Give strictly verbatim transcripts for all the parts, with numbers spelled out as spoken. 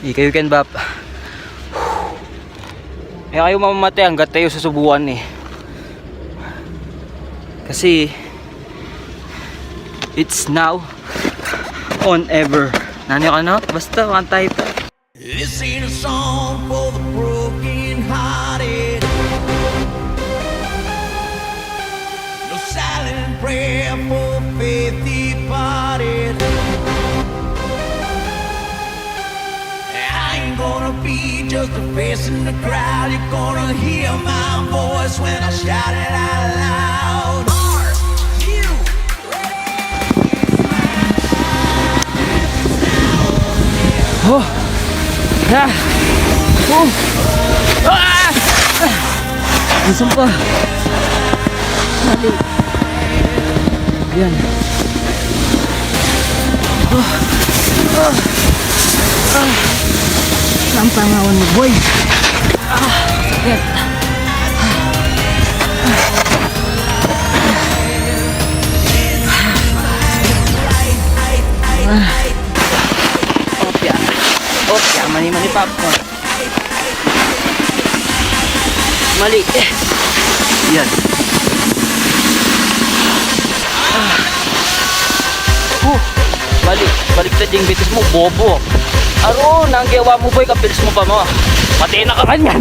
Ikayu ken, Bap. E kayu mamamatay anggat e yu susubukan, e. Kasi, it's now or never. Nanu kanu? Basta, kanta ita. This ain't a song for the broken hearted. No silent prayer for faith departed. I ain't gonna be just a face in the crowd. You're gonna hear my voice when I shout it out loud. Are you ready? Oh! Ah! Oh! Ah! Ang sumpa. Mali. Yan. Ah! Ah! Ah! Ang pangawan mo, boy. Ah! Sakit. Ah! Opya. Opya, mani-mani popcorn. Mali. Yan. Oh, balik. Baliktad ing bitis mu, bobo. Aro, nanu ing gewa mu, boy, kabilis mu pa mu. Pati na ka kanyan.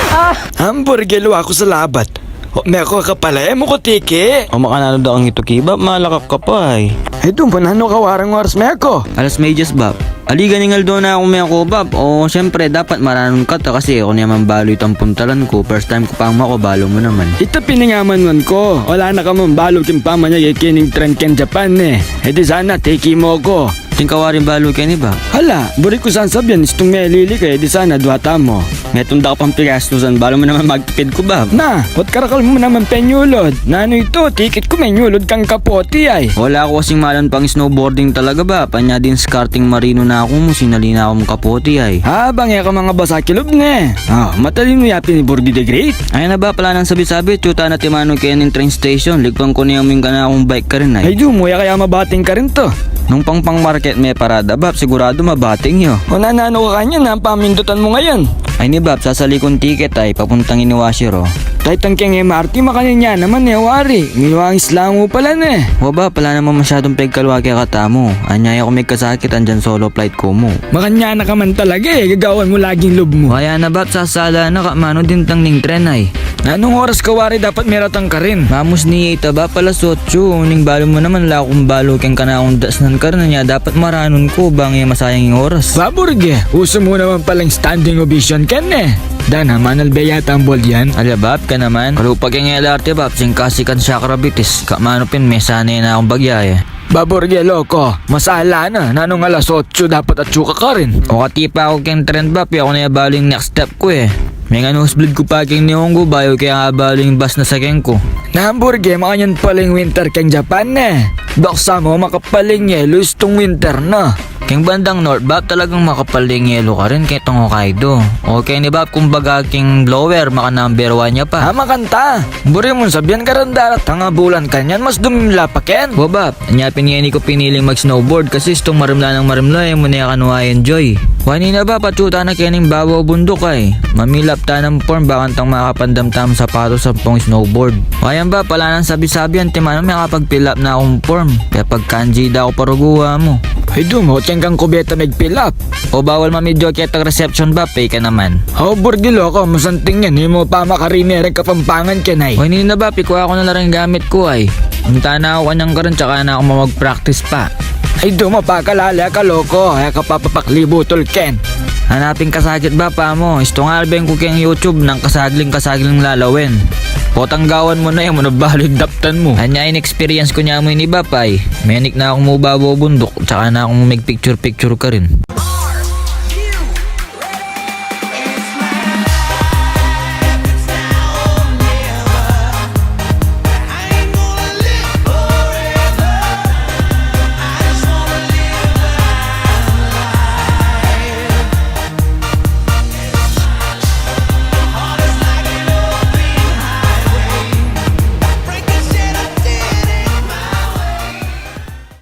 Ah! Hamburger, luwa ku sa labat. O, meko ka pala, e mu ku tiki. O, makananu da kang itu ki, Bap, malakap ka pa, ay. E, dun pa, nanu ka warang oras meko? Alas medyas, Bap. Ali, ganing aldo na ku meko, Bap. O, siyempre, dapat maranun ka ta kasi e ku ne man balu itang puntalan ku. First time ku pang mako, balu mu naman. Ita pin ing amanuan ku. Ala na ka man balu king pamanyake kening tren keng Japan, e. E di sana, tiki mu ku. Atin ka waring balu keni, Bap? Ala, buri ku sana sabian, istung melili ka, e di sana dua tamu. Metung da ka pang pigastusan, balu mu naman magtipid ku, Bap. Na, ba't karakal mu naman penyulud? Nanu itu, tikit ku menyulud kang kapoti, ay. Ala ku kasing malan pang snowboarding talaga, Bap. Anya diskarte ing marino na ku mu, sinali na kung kapoti, ay. A, bang e ka mangabasa kilub ne. A, matalinu ya pin i Burgi the Great. Ay na, Bap, ala nang sabi-sabi, atyu tana timanu kening train station, ligpan ku ne mu ing kanakung bike karin, ay. Ay, dyu mu, e kaya mabating karin to? Nung pang, pang market me parada, Bap, siguradu mabating yu. O, nananu ka kanyan, nanu pang mindutan mu ngeni? Ay ni, Bap, sasali kung tiket, ay, papuntang Inawashiro. Tay tang keng M R T, makanyan ya naman, e wari. Ngeni wa, isla mu pala ne. Wa, Bap, ala naman masyadung pegkalwa kekatamu. Anya, e ku mekasakit, andyan solo flight ku mu. Makanyan na ka man talaga, e. Gagawan mu laging lub mu. Wa, ya na, Bap, sasala na ka, manu dintang ning tren, ay. Nanung oras ka wari dapat meratang karin? Mamus ne ita, Bap, alas otso. Ning balu mu naman, ala kung balu keng kanakung dasnan karin, anya dapat maranun ku bang e masayang ing oras. Ba, Burgi, usu mu naman palang standing ovation keni. Dana, manalbe yata ang bold yan. Ala, Bap, ka naman. Kalupa keng L R T, Bap, singkasikan sakra bitis. Ka manu pin, mesane na kung bagya, e. Ba, Burgi, loko, masala na. Nanung alas otso dapat atyu ka karin? O, katipa ku keng tren, Bap, e ku ne balu ing next step ku, e. Mengan nosebleed ku pa keng niyung ku, bayu ke abalu ing bus na sakyan ku. Na, Burgi, makanyan pala ing winter keng Japan, e. Daksa mu, makapal ing yelu istung winter na. Keng bandang north, Bap, talagang makapal ing yelu karin, ketang Hokkaido. O keni, Bap, kumbaga keng lower, maka number one ya pa. A, makanta. Buri mung sabian karin daratang a bulan kanyan, mas dumimla pa ken. Wa, Bap, anya pin ngeni ku piniling mag-snowboard kasi istung marimla nang marimla, e mu ne kanu a-enjoy. Wa, ini na, Bap, atyu tana kening babaw bunduk, ay. Mamilap tanang form, bakantang makapandam tamung sapatos ampong snowboard. Wa, yan, Bap, ala nang sabi-sabi, antimanu mekapag-fill up na kung form. Kaya pag-kanji da ku pa rugu, wa mu. Ay, dyu mu, keng kang kubeta meg-fill up. O, bawal mamidyo ketang reception, Bap, e ka naman. O, Burgi, loko, masanting yan, e mu pa makarine reng Kapampangan keni, ay. O, ini na, Bap, ikua ku na la reng gamit ku, ay. Punta na ku kanyan karin, tsaka na ku mag-practice pa. Ay, dyu mu, pakalale ka, loko, e ka papapaklibutul ken. Hanapin kasaglit, Bap, a mu. Istung alben ku keng YouTube nang kasagling-kasagling lalawen. Potang gawan mu na, e mu na balu ing daptan mu. Anya, in-experience ku ne mu ini, Bap, ay. Menik na kung mu babaw bunduk, tsaka na kung meg-picture-picture karin.